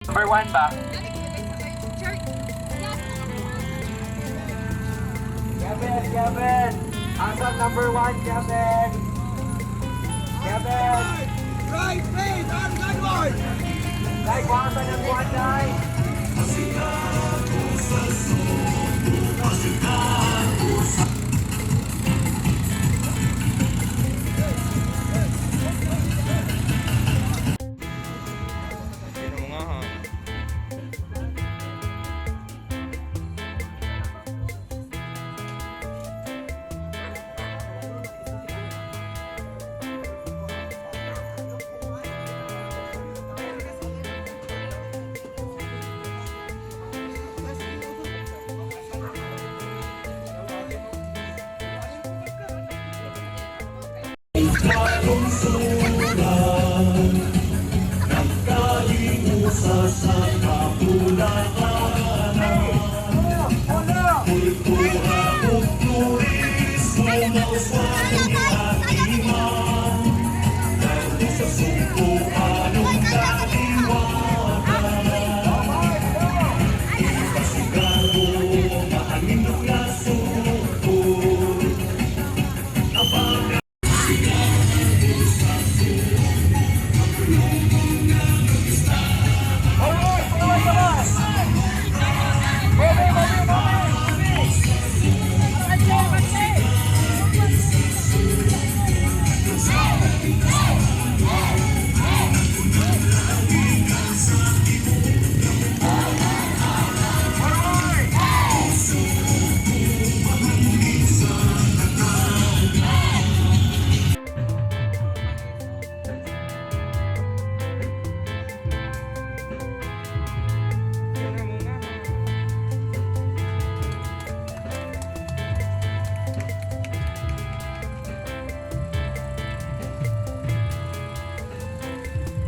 Number 1 ba? Kevin, Kevin! Asan number 1, Kevin? Kevin! Right face on guard! Like, asan ang 1 nine? Sino nga ha? Kalungsuran, nagkalimusa sa